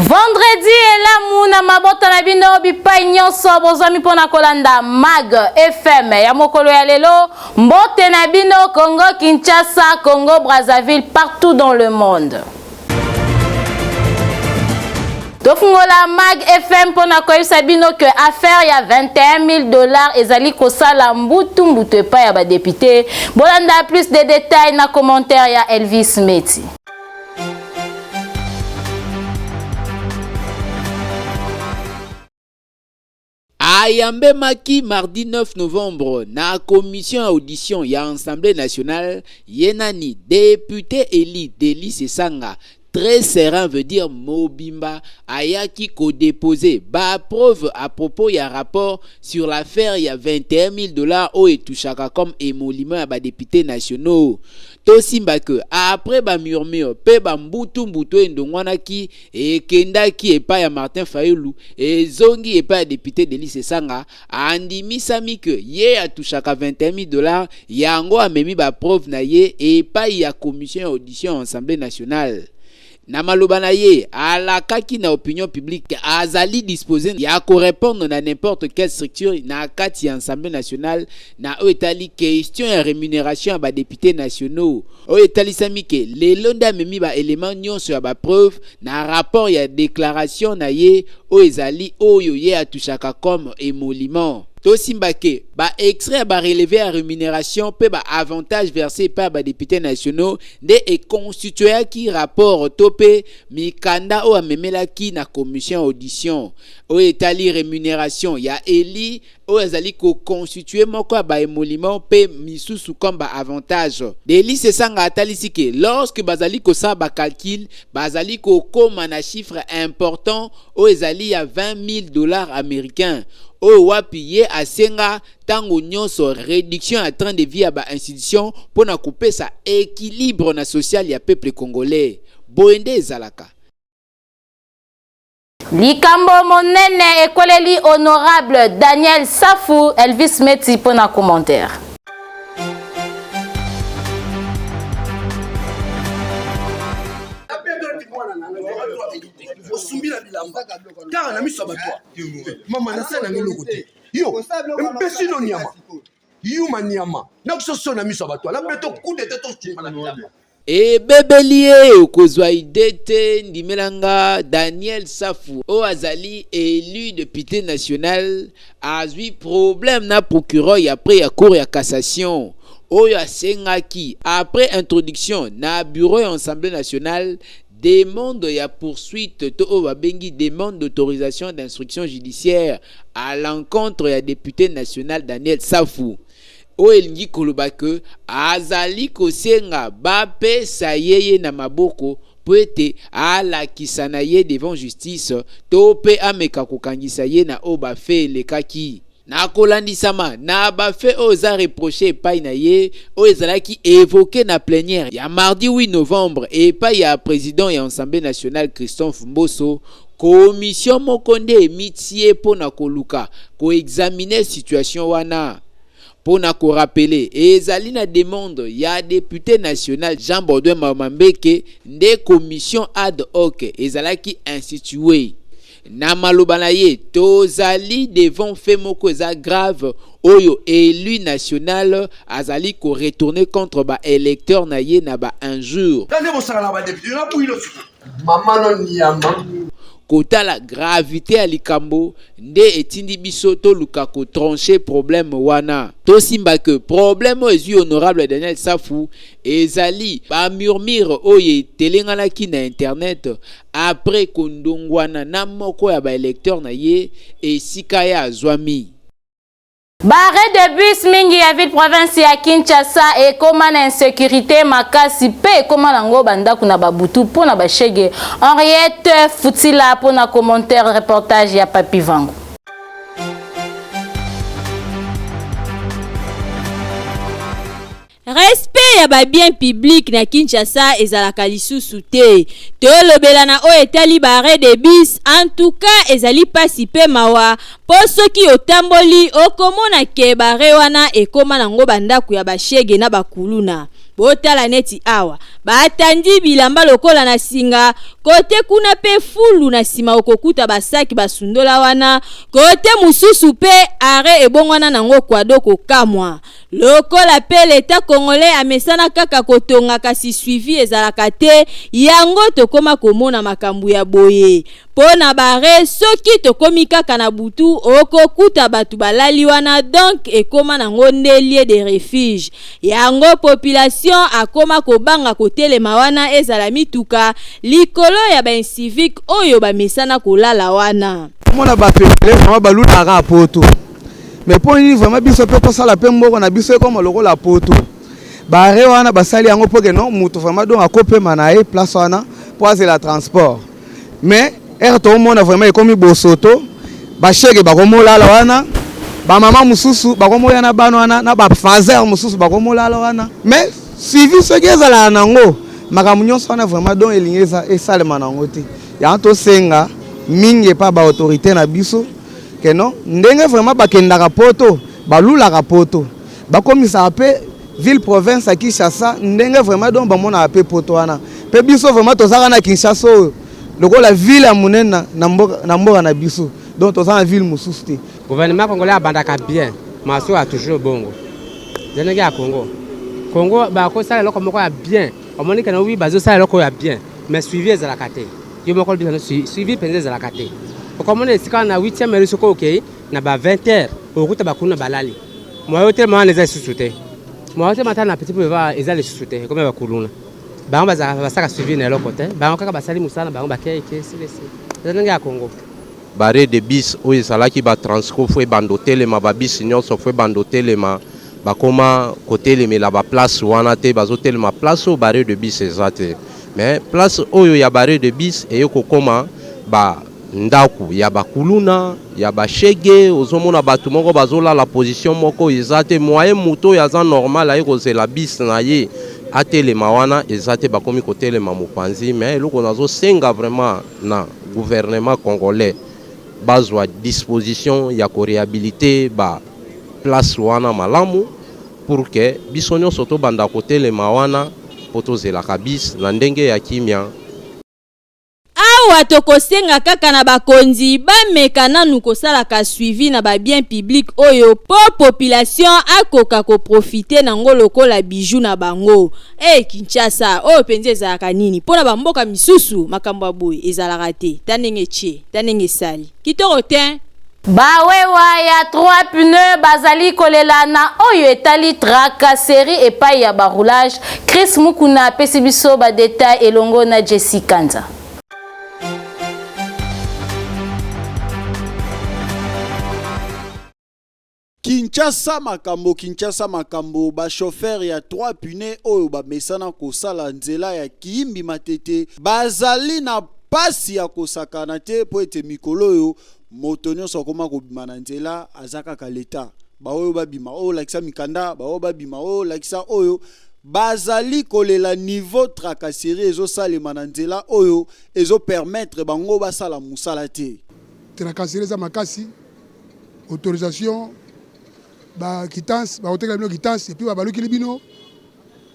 Vendredi elamu na mabota na bino bipai nyonso bozwami mpo na kolanda Mag FM ya mokolo ya lelo. Mbote na bino Congo Kinshasa, Congo Brazzaville, partout dans le monde. Tofungola Mag FM mpo na koyebisa bino que affaire ya 21 000 dollars ezali kosala mbutu mbutu epai ya badepute. Bolanda plus de détails na commentaire ya Elvis Meti. Ayambemaki mardi 9 novembre na commission ya audition ya Assemblee nationale, ye nani depute elu Delly Sesanga très serein veut dire mobimba ayaki ko deposer ba preuves à propos ya rapport sur l'affaire ya 21 000 dollars oyo etouchaka comme émolument ya ba deputes nationaux. Tosimba que après ba murmures pe ba mbutu mbutu oyo endongwanaki ekendaki epai ya Martin Fayulu ezongi epai ya depute Delly Sesanga andimisami que ye atouchaka 21 000 dollars yango amemi ba preuves na ye epai ya commission ya audition ya Assemblée nationale. Na maloba na ye, alakaki na opinion publique que azali dispose ya ko repondre na n'importe quelle structure na kati ya Assemblée nationale na oyo etali question ya remuneration ya ba deputes nationaux oyo etalisami que lelo nde amemi ba elements nionso ya ba preuves na rapport ya declaration na ye oyo ezali oyo ye atouchaka comme emolument. Tosimba que ba extraits ya ba releves ya remuneration mpe ba avantages verses epai ya ba deputes nationaux nde e constitueaki rapport to mpe mikanda oyo amemelaki na commission ya audition oyo etali remuneration ya Elie oyo azali ko constituer moko ya ba emoluments mpe misusu comme ba avantages. Delly Sesanga atalisi que lorsque bazali kosala ba calculs bazali kokoma na chiffre important oyo ezali ya 20.000 dollars americains oyo wapi ye asenga tango nionso reduction ya train de vie ya ba institutions mpo na kopesa equilibre na social ya peuple congolais. Boye nde ezalaka. Likambo monene ekweleli honorable Daniel Safu, Elvis Meti mpo na commentaire. Osumbi na bilamba kaka na miso ya bato mama nasala nanga eloko te yo mpesi no nyama yuma nyama nakusoso na miso ya bato ala mpe tokude te tosumba na bilamba. Ebebeli ye okozwa idee te ndimela nga Daniel Safu oyo azali elu depute national azwi problème na procureur ya près ya cour ya cassation oyo asengaki après introduction na bureau ya Assemblée nationale demande ya poursuite to oyo babengi demande d'autorisation d'instruction judiciaire à l'encontre ya depute national Daniel Safu. Oyo elingi koloba que azali kosenga bapesa ye ye na maboko mpo ete alakisa na ye devant justice to mpe ameka kokangisa ye na oyo ba faits elekaki. Na kolandisama na ba faits oyo eza reproches epayi na ye, oyo ezalaki evoquer na plenière ya mardi 8 novembre epayi ya president ya Assemblee nationale Christophe Mboso, commission moko nde emitie mpo na koluka ko examiner situation wana. Mpo na ko rappeler, ezali na demande ya depute national Jean Baudouin Mawa Mbeke nde commission ad hoc ezalaki instituer. Na maloba na ye, tozali devant fait moko eza grave oyo elu national azali ko retourner contre ba electeurs na ye na ba injures. Tala nde bosakana na ba depute na bwilo sikoyo. Mama no niama. Kotala gravite ya likambo nde etindi biso toluka ko trancher problème wana. Tosimba que problème oyo ezui honorable Daniel Safu ezali ba murmures oyo etelenganaki na internet après kondongwana na moko ya ba electeurs na ye esika ye azwami. Ba arrêt de bus mingi ya ville province ya Kinshasa ekoma na insécurité makasi pe ekoma nango ba ndaku na ba butu po na ba shege. Henriette Futila po na commentaire reportage ya Papi Vangu. Respect ya ba biens publics na Kinshasa ezalaka lisusu te. Tolobela na oyo etali ba arrets de bus, en tout cas ezali pasi pe mawa po soki otamboli okomona que ba arrets wana ekoma nango ba ndaku ya ba chegue na ba kuluna. Botala neti awa batandi bilamba lokola na singa, kote kuna pe fulu na sima okokuta ba sac basundola wana, kote mususu pe arret ebongwana nango kwado kokamwa. Lokola pe l'etat congolais amesana kaka kotonga kasi suivi ezalaka te, yango tokoma komona makambu ya boye. Po na b'arret soki tokomi kaka na butu okokuta batu balali wana donc ekoma nango nde lieu de refuge. Yango population akoma kobanga kotelema wana ezala mituka likolo ya ba inciviques oyo bamesana kolala wana. Omona batu ebele vraiment balulaka kaka poto mais po nini vraiment biso pe tosala pe mboko na biso ekoma lokola poto ba arret wana basali yango po ke non mutu vraiment donc akopema na ye place wana po azela transport mais heure toomona vraiment ekomi bosoto bashege bakomolala wana bamama mosusu bakomoya na bana wana na bafaser mosusu bakomolala wana mais suivi soki ezalaka nango makambo nyonso wana vraiment donc elingi esalema nango te yango tosenga mingi epa baautorité na biso ke non ndenge vraiment bakendaka poto balulaka poto bakomisaka mpe ville province ya Kinshasa ndenge vraiment donc bamonaka mpe poto wana mpe biso vraiment tozalaka na Kinshasa oyo lokola ville ya monene na mboka na mboka na biso donc toza na ville mosusu te. Gouvernement congolais abandaka bien maso ya toujours bongo eza ndenge ya Congo Congo bakosala eloko moko ya bien omoni kena wi bazosala eloko ya bien mais suivi ezalaka te yo moko olobisa suivi mpenza ezalaka te okomona esika na 8e heure soki okei na ba 20 heures okokuta bakuna balali moyen otelema wana eza lisusu te moyen otelema ata na petit boulevard eza lisusu te ekomi bakuluna bango bazalaka basaka suivi na eloko te bango kaka basali mosala na bango bakei ke silesi eza ndenge ya Congo. Ba-arrets de bus oyo ezalaki ba transco faut ebanda otelema ba bus nionso faut ebanda otelema bakoma kotelemela ba place wana te bazotelema place oyo ba-arrets de bus eza te mais place oyo ya ba-arrets de bus eye kokoma ba ndaku ya ba kuluna ya ba shegue ozomona batu moko bazolala position moko eza te moyen mutu oyo aza normal aye kozela bus na ye atelema wana eza te bakomi kotelema mopanzi mais eloko nazosenga vraiment na gouvernement congolais bazwa disposition ya ko rehabiliter ba place wana malamu pour que biso nionso tobanda kotelema wana po tozelaka bus na ndenge ya kimia. Awa tokosenga kaka na bakonzi bameka nanu kosalaka suivi na ba biens publics oyo po population akoka ko profiter nango lokola bijoux na bango. Eh Kinshasa oyo penza ezalaka nini? Po na ba mboka misusu makambo ya boye ezalaka te. Ta ndenge etie, ta ndenge esali. Kitoko tein! Ba wewa ya trois pneus bazali kolela na oyo etali tracasserie epayi ya ba roulage. Chris Mukuna apesi biso ba details elongo na Jessy Kanza. Kinshasa makambo Kinshasa makambo ba chauffeurs ya trois pneus oyo bamesana kosala nzela ya Kiyimbi Matete bazali na pasi ya kosakana te mpo ete mikolo oyo moto nyonso akoma kobima na nzela aza kaka leta baoyo babima oyo lakisa mikanda baoyo babima oyo lakisa oyo bazali kolela niveau tracasserie ezosalema na nzela oyo ezopermettre bango basala mosala te. Tracasserie eza makasi autorisation ba quittance bakotekela bino quittance et puis babalukili bino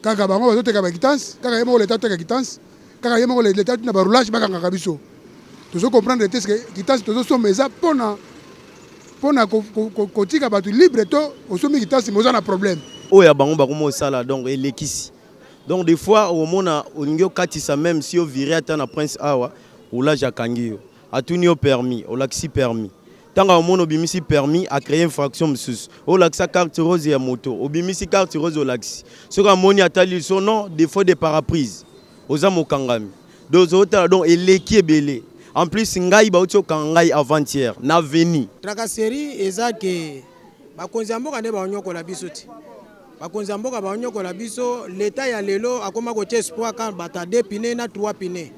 kaka bango bazoteka ba quittance kaka ye moko leta ateka quittance kaka ye moko leta na ba roulage bakangaka biso tozo comprendre te que quittance tozosomba eza pona pona kotika bato libre to osombi quittance mais oza na problème. Oyo ya bango bakoma osala donc elekisi donc des fois okomona olingi okatisa meme si o vire ata na prince awa roulage akangi yo atuni yo permis olakisi permis Tango akomona obimisi permis a cree infraction mosusu. Olakisa carte rose ya moto, obimisi carte rose olakisi. Soki amoni atali liso non defaut de paraprise. Oza mokangami. Donc ozotala donc eleki ebele. En plus ngai bauti kokanga ngai avant hier na avenue. Tracasserie eza ke bakonzi ya mboka nde baonyokola biso ti. Bakonzi ya mboka baonyokola biso, l'etat ya lelo akoma kotia espoir kaka bato ya deux pneus na trois pneus.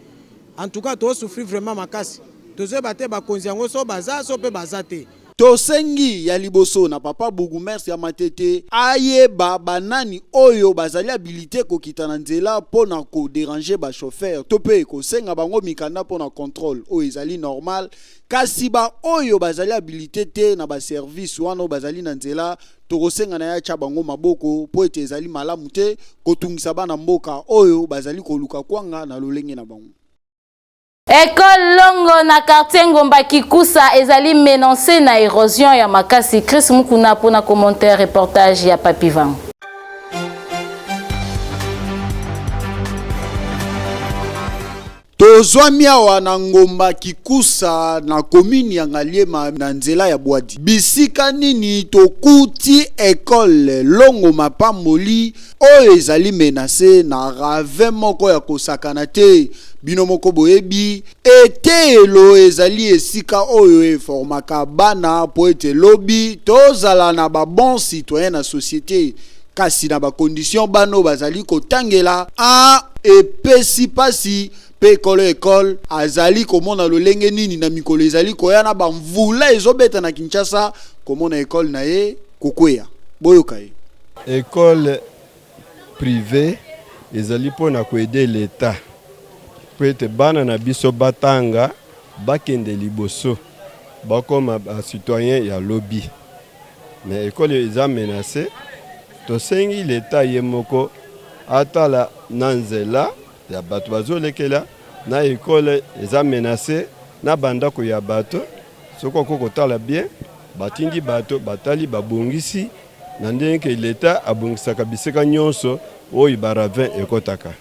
En tout cas to souffrir vraiment makasi. Tozoyeba te bakonzi yango so baza so pe baza te. Tosengi ya liboso na papa bourgmestre ya Matete ayeba banani oyo bazali habilite kokita na nzela mpo na ko deranger ba chauffeurs to mpe kosenga bango mikanda mpo na controle oyo ezali normal, kasi ba oyo bazali habilite te na ba services wana oyo bazali na nzela, tokosenga na ye atya bango maboko mpo ete ezali malamu te kotungisa bana mboka oyo bazali koluka kwanga na lolenge na bango. Ecole Longo na quartier Ngomba Kikusa ezali menacée na érosion ya makasi. Chris Mukuna pona commentaire reportage ya Papi Vangu. Tozwami awa na Ngomba Kikusa na commune ya Ngaliema na nzela ya Bwadi. Bisika nini tokuti ecole Longo Mapamboli oyo ezali menace na ravin moko ya kosakana te. Bino moko boyebi, eteyelo ezali esika oyo eformaka bana mpo ete lobi tozala na ba bons citoyens na societe. Kasi na ba conditions bana oyo bazali kotangela, ah, epesi pasi mpe kolo ecole azali komona lolenge nini na mikolo ezali koya na ba mvula ezobeta na Kinshasa komona ecole na ye kokweya. Boyoka ye. Ecole privee ezali mpo na ko aider l'etat mpo ete bana na biso batanga, bakende liboso, bakoma ba citoyens ya lobi. Mais ecole eza menace, tosengi l'etat ye moko atala na nzela ya bato bazolekela na ecole eza menace na ba ndako ya bato, soki okoki kotala bien batindi bato batali babongisi na ndenge ke l'etat abongisaka bisika nyonso oyo ba ravin ekotaka.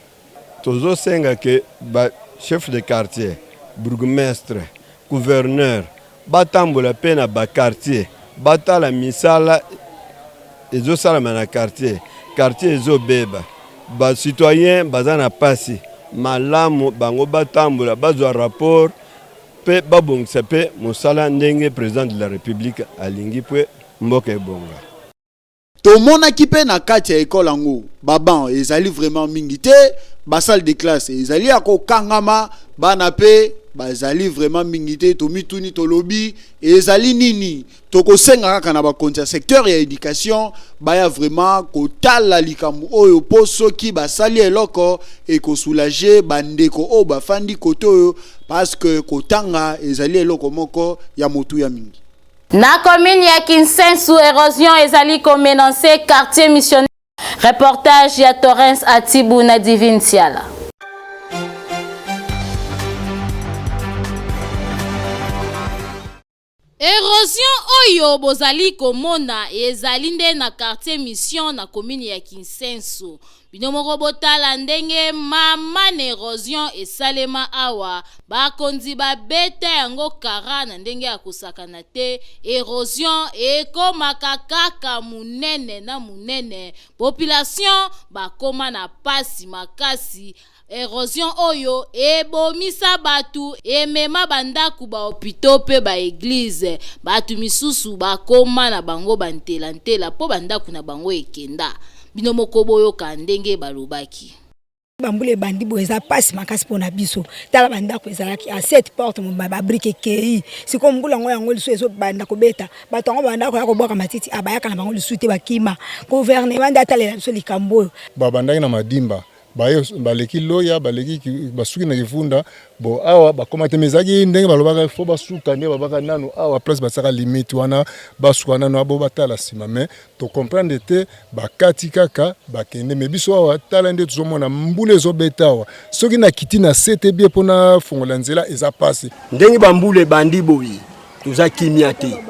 Tozosenga ke ba chef de quartier, bourgmestre, gouverneur batambola pe na ba quartier batala misala ezosalama na quartier, quartier ezobeba, ba citoyens baza na pasi, malamu bango batambola bazwa rapport pe babongisa pe mosala ndenge president de la republique alingi pe mboka ebonga. Tomonaki pe na kati ya ecole yango ba bancs ezali vraiment mingi te, ba salles de classe ezali ya kokangama, bana pe bazali vraiment mingi te. Tomituni tolobi ezali nini? Tokosenga kaka na bakonzi ya secteur ya education baya vraiment kotala likambo oyo, po soki basali eloko ekosoulager bandeko oyo bafandi kote oyo, parce que kotanga ezali eloko moko ya motuya mingi. Na commune ya Kinsensu, erosion ezali ko menacer quartier missionnaire. Reportage ya Torrens Atibu na Divine Siala. Erosion oyo bozali komona ezali nde na quartier Mission na commune ya Kinsensu. Bino moko botala ndenge mama na erosion esalema awa, bakonzi babeta yango kara na ndenge ya kosakana te, erosion ekomaka kaka munene na munene, population bakoma na pasi makasi, erosion oyo ebomisa batu, emema ba ndaku, ba hopitaux pe ba eglises, batu misusu bakoma na bango ba ntela ntela po ba ndaku na bango ekenda. Bino moko boyoka ndenge balobaki. Ba mbula ebandi boye eza pasi makasi pona biso tala ba ndako ezalaki a 7 porte mobimba ba brique ekeyi sikoyo mbula yango yango lisusu ezo banda kobeta bato yango banda koya kobwaka matiti a bayaka na bango lisusu te bakima gouvernement nde atalela biso likambo oyo. Babandaki na madimba baye baleki loya baleki basuki na kifunda bon awa bakoma te mais ezalaki ndenge balobaka fo basuka nde babaka nanu awa place batiaka limite wana basuka nanu abo batala nsima mais to comprendre te bakati kaka bakende mais biso awa tala nde tozomona mbula ezobeta awa soki nakiti na se te bie mpo nafongola nzela eza pasi. Ndenge bambula ebandi boye toza kimia te,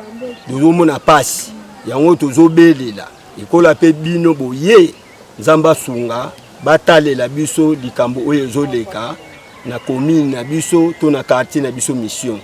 tozomona pasi yango tozobelela ekola mpe bino boye Nzambe asunga batalela biso likambo oyo ezoleka na commune na biso to na quartier na biso mission.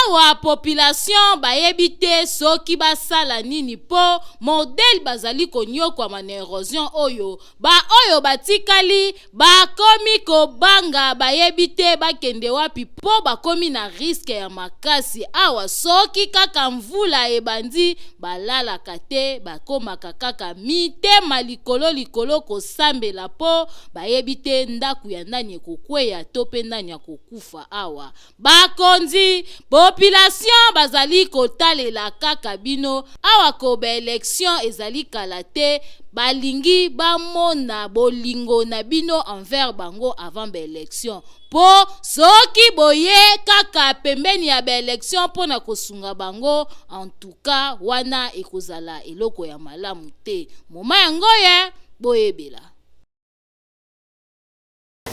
Awa population bayebi te soki basala nini po modèle bazali konyokwama na erosion oyo, ba oyo batikali bakomi kobanga bayebi te bakende wapi po bakomi na risque ya makasi awa soki kaka mvula ebandi balalaka te bakomaka kaka mitema likolo likolo kosambela po bayebi te ndaku ya nani ekokweya to pe nani akokufa awa bakonzi population. Population bazali kotalela kaka bino awa ko ba election ezali kala te balingi bamona bolingo na bino envers bango avant ba election po soki boye kaka pembeni ya ba election mpo na kosunga bango en tout cas wana ekozala eloko ya malamu te moma yango ye boyebela.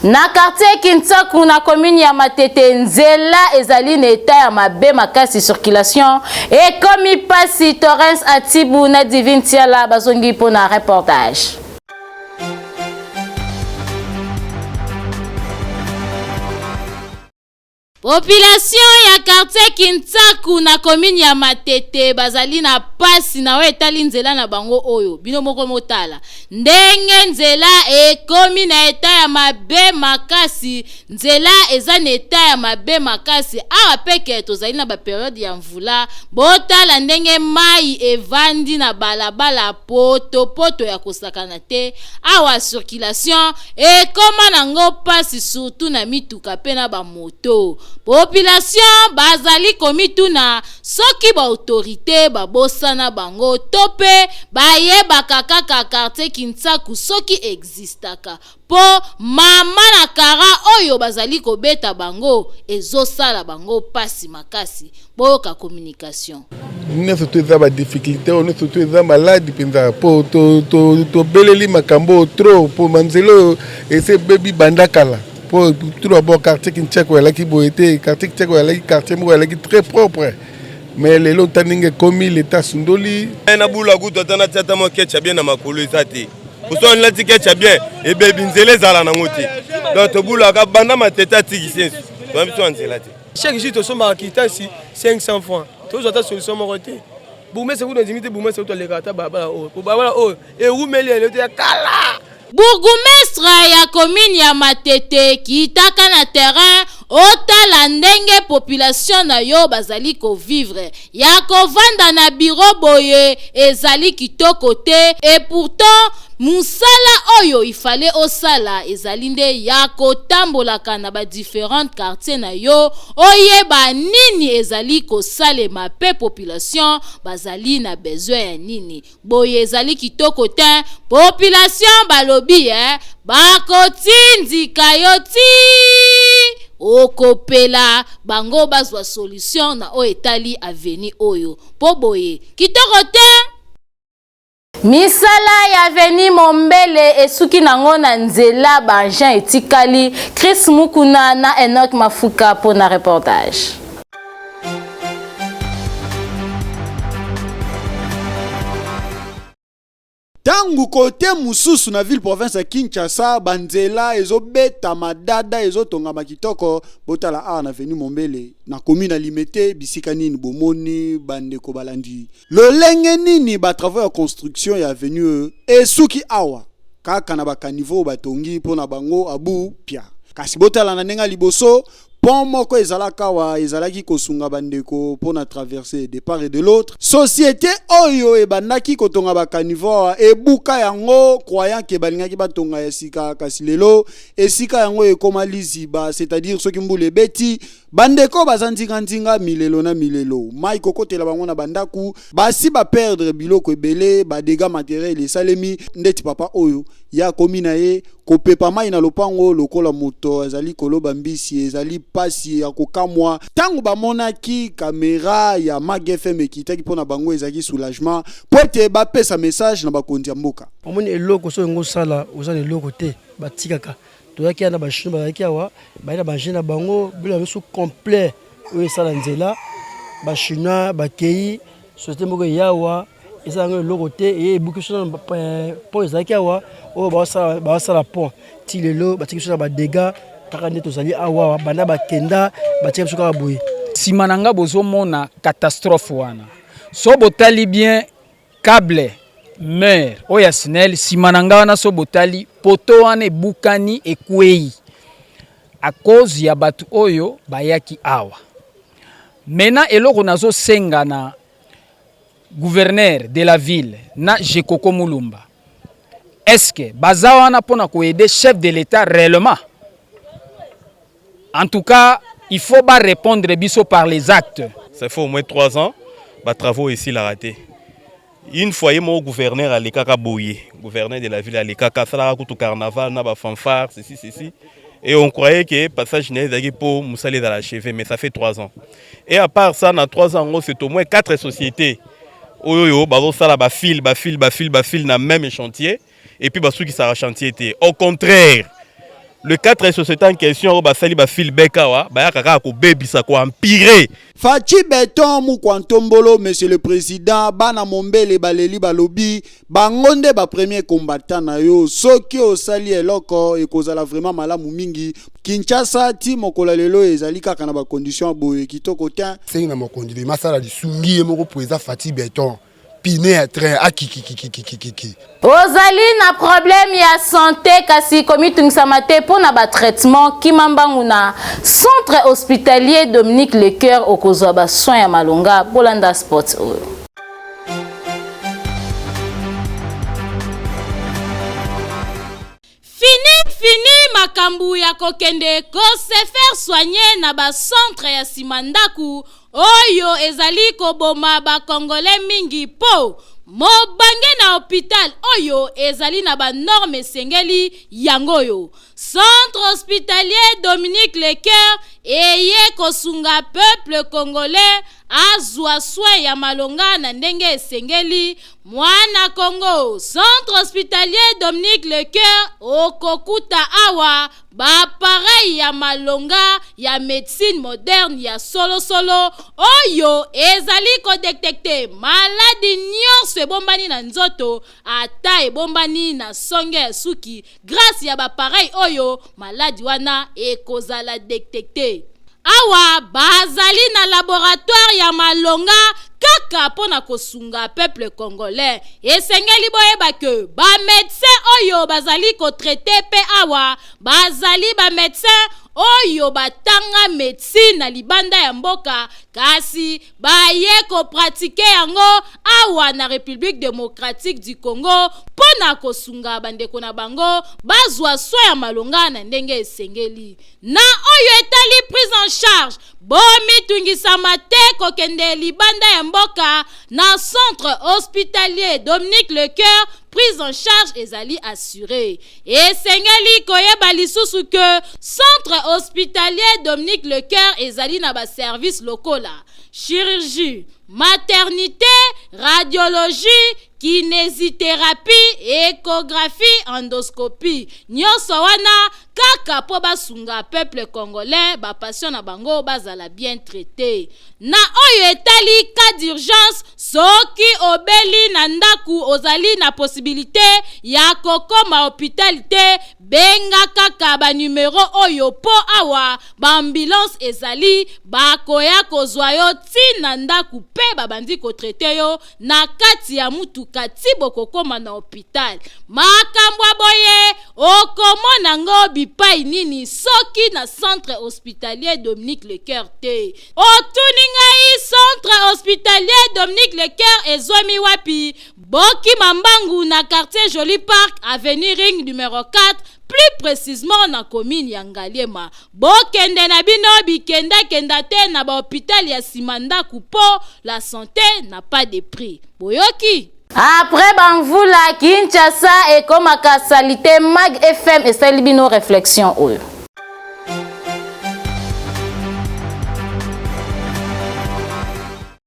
Na quartier Kintsaku na commune ya Matete nzela ezali na etat ya mabe makasi circulation ekomi pasi Torrens Atibu na Divine Tiala bazongi mpo na reportage. Population ya quartier Kintsaku na commune ya Matete bazali na pasi na oyo etali nzela na bango oyo bino moko motala ndenge nzela ekomi na eta ya mabe makasi. Nzela eza na eta ya mabe makasi awa peke tozali na ba periode ya mvula, botala ndenge mayi evandi na balabala potopoto ya kosakana te awa circulation ekoma nango pasi surtout na mituka pe na ba moto. Population bazali komituna soki ba autorite babosana bango to pe bayebaka kaka quartier Kintsaku soki existaka po mama na kara oyo bazali kobeta bango ezosala bango pasi makasi. Boyoka communication. Nyonso to eza ba difficulté oyo nyonso to eza maladi mpenza mpo tobeleli makambo oyo trop mpo banzela oyo esi ebebi banda kala mpo tout d'abord quartier Kinshasa ezalaki boye te quartier Kinshasa ezalaki quartier moko ezalaki très propre mais lelo ta ndenge ekomi leta asundoli na bula kutu ata natia ata mwa ketcha bien na makolo eza te poso nalati ketcha bien ebebi nzela ezala nango te donc tobulaka banda matete atikisi ensu toza biso ya nzela te Chaque jour tosombaka kitasi 500 francs tozwa ata solution moko te bourgmestre kutu andimi te bourgmestre kutu alekaka ata balabala oyo po balabala oyo ewumeli ya lelo te ya kala. Bourgoumestre ya commune ya Matete kitaka na terrain otala ndenge population na yo bazali ko vivre. Ya kovanda na bureau boye ezali kitoko te et pourtant musala oyo il fallait osala ezali nde ya kotambolaka na ba differentes quartiers na yo oyeba nini ezali kosalema pe population bazali na besoin ya nini. Boye ezali kitoko tein population balobi eh bakotindika yo tii okopela bango bazwa solution na oyo etali avenue oyo po boye kitoko tein. Misala ya avenue Mombele esuki nango na nzela ba engins etikali. Chris Mukuna na Enoch Mafuka pona reportage. Tango kote mosusu na ville province ya Kinshasa ba nzela ezobeta madada ezotongama kitoko, botala awa na avenue Mombele na commune ya Limete bisika nini bomoni bandeko balandi lolenge nini ba travaux ya construction ya avenue oyo esuki awa kaka na ba caniveaux batongi mpo na bango abu pia. Kasi botala na ndenge ya liboso Pont moko ezalaka awa ezalaki kosunga bandeko mpo na traverse de part et de l'autre. Societe oyo ebandaki kotonga ba caniveaux awa ebuka yango croyant que balingaki batonga ya sika, kasi lelo esika yango ekoma liziba, c'est-à-dire soki mbula ebeti bandeko baza nzinga nzinga milelo na milelo, mayi kokotela bango na ba ndaku, basi ba perdre biloko ebele, ba degats materiels esalemi ndeti papa oyo ye akomi na ye Kopepa mai na lopango lokola moto azali koloba mbisi ezali mpasi ya kokamwa. Ntango bamonaki kamera ya Mag FM ekitaki mpo na bango ezalaki soulagement mpo ete bapesa message na bakonzi ya mboka. Omoni eloko soki olingi osala oza na eloko te batikaka toyaki awa na ba chinois bazalaki awa baye na ba engins na bango bilo na biso complet oyo esala nzela ba chinois bakeyi societe moko eye awa eza yango eloko te eye ebuki biso na pont ezalaki awa oyo baosala pont ti lelo batiki biso na badega kaka nde tozali awa banda bakenda batika biso kaka boye. Sima na nga bozomona catastrophe wana so botali bien cable mur oyo ya snel sima na nga wana so botali poto wana ebukani ekweyi à cause ya batu oyo bayaki awa maintenant eloko nazosenga na gouverneur de la ville na Jekoko Mulumba est-ce que baza wana pona ko aider chef de l'État réellement? En tout cas, Il faut ba répondre biso par les actes. Ça fait au moins 3 ans, ba travaux esilaka te. Une fois ye moko gouverneur alekaka boye, gouverneur de la ville alekaka, asalaka kutu carnaval na ba fanfare, ceci ceci. Et on croyait que passage na ye ezalaki mpo mosala ezala achevé, mais ça fait 3 ans. Et à part ça, na 3 ans yango, c'est au moins 4 sociétés oyo oyo bazosala ba fil, ba fil, ba fil, ba fil na même chantier, et puis basukisaka chantier te. Au contraire, le 4 sociétés en question oyo basali ba fil bec awa, bayaka kaka kobebisa, ko empirer. Fatshi Beton Mukwa Ntombolo, Monsieur le Président, bana Mombele baleli balobi, bango nde ba premier combattant na yo. Soki osali eloko ekozala vraiment malamu mingi. Kinshasa ti mokolo ya lelo ezali kaka na ba conditions ya boye kitoko te. Sengi na mokonzi de masala lisungi ye moko président Fatshi Beton pine ya train akikikikikikiki. Ozali na problème ya sante kasi komitungisama te mpo na ba traitement, kima mbangu na Centre hospitalier Dominique Lecoeur okozwa ba soins ya malonga. Bolanda spot oyo. Fini fini makambu ya kokende ko se faire soigner na ba centre ya sima ndaku oyo ezali koboma ba congolais mingi po mobange na hopital oyo ezali na ba normes esengeli yango oyo Centre hospitalier Dominique Lecoeur eye kosunga peuple congolais azua soin ya malonga na ndenge esengeli. Mwana Congo, Centre hospitalier Dominique Lecoeur okokuta awa ba appareils ya malonga ya medecine moderne ya solo solo oyo ezali ko detecter maladi nionso ebombani na nzoto ata ebombani na songe ya suki. Grace ya ba appareils oyo maladi wana ekozala detecter. Awa bazali na laboratoire ya malonga kaka mpo na kosunga peuple congolais. Esengeli boyeba que ba medecins oyo bazali ko traiter mpe awa bazali ba medecins oyo batanga medecine na libanda ya mboka kasi baye ko pratiquer yango awa na Republique democratique du Congo mpo na kosunga bandeko na bango bazwa soins ya malonga na ndenge esengeli. Na oyo etali prise en charge, bomitungisama te kokende libanda ya mboka na centre hospitalier Dominique Lecoeur, prise en charge ezali assuree. Esengeli koyeba lisusu que centre hospitalier Dominique Lecoeur ezali na ba services lokola chirurgie, maternite, radiologie, kinesitherapie, echographie, endoscopie. Nionso wana kaka mpo basunga peuple congolais, ba patients na bango bazala bien traite. Na oyo etali cas d'urgence, soki obeli na ndaku ozali na possibilite ya kokoma hopital te, benga kaka ba numero oyo mpo awa ba ambulance ezali, bakoya kozwa yo ti na ndaku mpe babandi ko traiter yo na kati ya mutuka ti bokokoma na hopital. Makambo ya boye okomona ngo bipai nini soki na centre hospitalier Dominique Lecoeur te? Otuni ngai centre hospitalier Dominique Lecoeur ezwami wapi? Bokima mbangu na quartier Joli Parc, avenue Ring numero 4, plus precisement na commune ya Ngaliema. Bokende na bino bikenda kenda te na ba hopital ya sima ndaku po la sante n'a pas de prix. Boyoki? Après ba mvula, Kinshasa ekomaka salite. Mag FM esali bino reflexion oyo.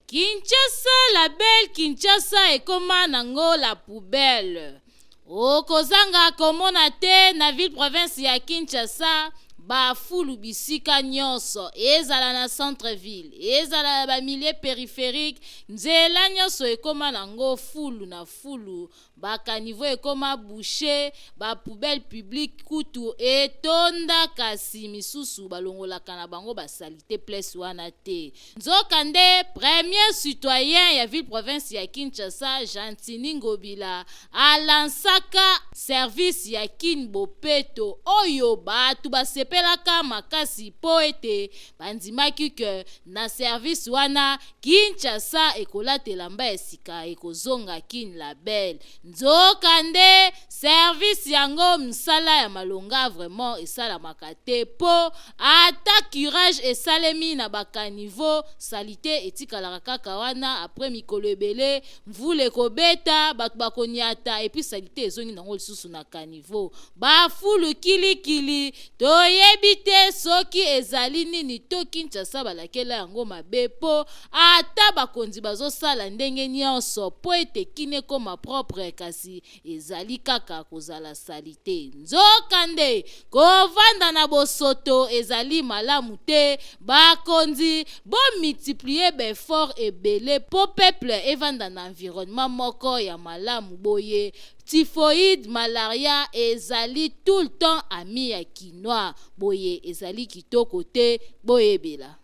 Kinshasa la belle Kinshasa ekoma nango la poubelle. Okozanga komona te na ville province ya Kinshasa ba fulu bisika nyonso, ezala na centre ville, ezala na ba milieux peripheriques, nzela nyonso ekoma nango fulu na fulu, ba caniveaux ekoma bouches, ba poubelles publiques kutu etonda kasi misusu balongolaka na bango ba salite place wana te. Nzoka nde premier citoyen ya ville province ya Kinshasa Gentiny Ngobila a lancaka service ya Kin Bopeto oyo batu basepelaki. basepelaka makasi mpo ete bandimaki que na service wana Kinshasa ekolata elamba ya sika ekozonga Kin la belle. Nzoka nde service yango msala ya malonga vraiment esalamaka te po ata curage esalemi na ba caniveaux salite etikalaka kaka wana après mikolo ebele mvula ekobeta bato bakonyata et puis salite ezongi nango lisusu na caniveau ba fulu kili kili toyebi te soki ezali nini to Kinshasa balakela yango mabe po ata bakonzi bazosala ndenge nionso po ete kin ekoma propre kasi ezali kaka kozala salite. Nzokande, kovanda na bosoto ezali malamu te, bakonzi bo multiplier ba efforts ebele po peuple evanda na environnement moko ya malamu boye typhoïde, malaria ezali tout le temps ami ya kinois boye ezali kitoko te boyebela.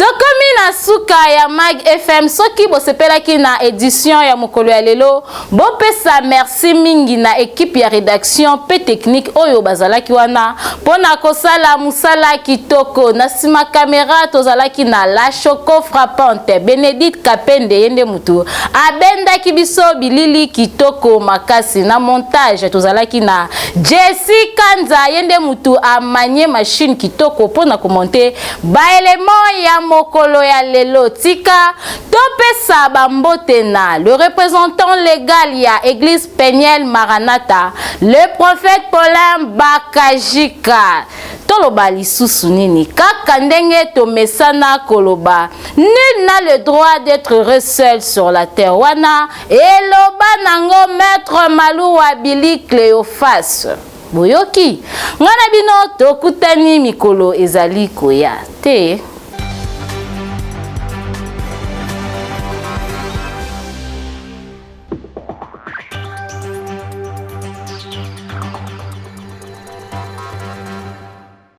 Tokomi na suka ya Mag FM. Soki bosepelaki na edition ya mokolo ya lelo, bopesa merci mingi na equipe ya redaction pe technique oyo bazalaki wana pona kosala musala kitoko. Na sima camera tozalaki na La Choco Frappante, Benedicte Kapende ye nde mutu abendaki biso bilili kitoko makasi. Na montage tozalaki na Jessie Kanza ye nde mutu a manier machine kitoko mpo na komonte ba elements ya mokolo ya lelo. Tika topesa ba mbote na le représentant légal ya église Peniel Maranatha, le prophète Paulin Bakajika. Toloba lisusu nini? Kaka ndenge tomesana koloba, nul n'a le droit d'être heureux seul sur la terre. Wana Eloba nango maitre Maluwa Billy Cleophas. Boyoki? Nga na bino tokutani mikolo ezali koya. Te.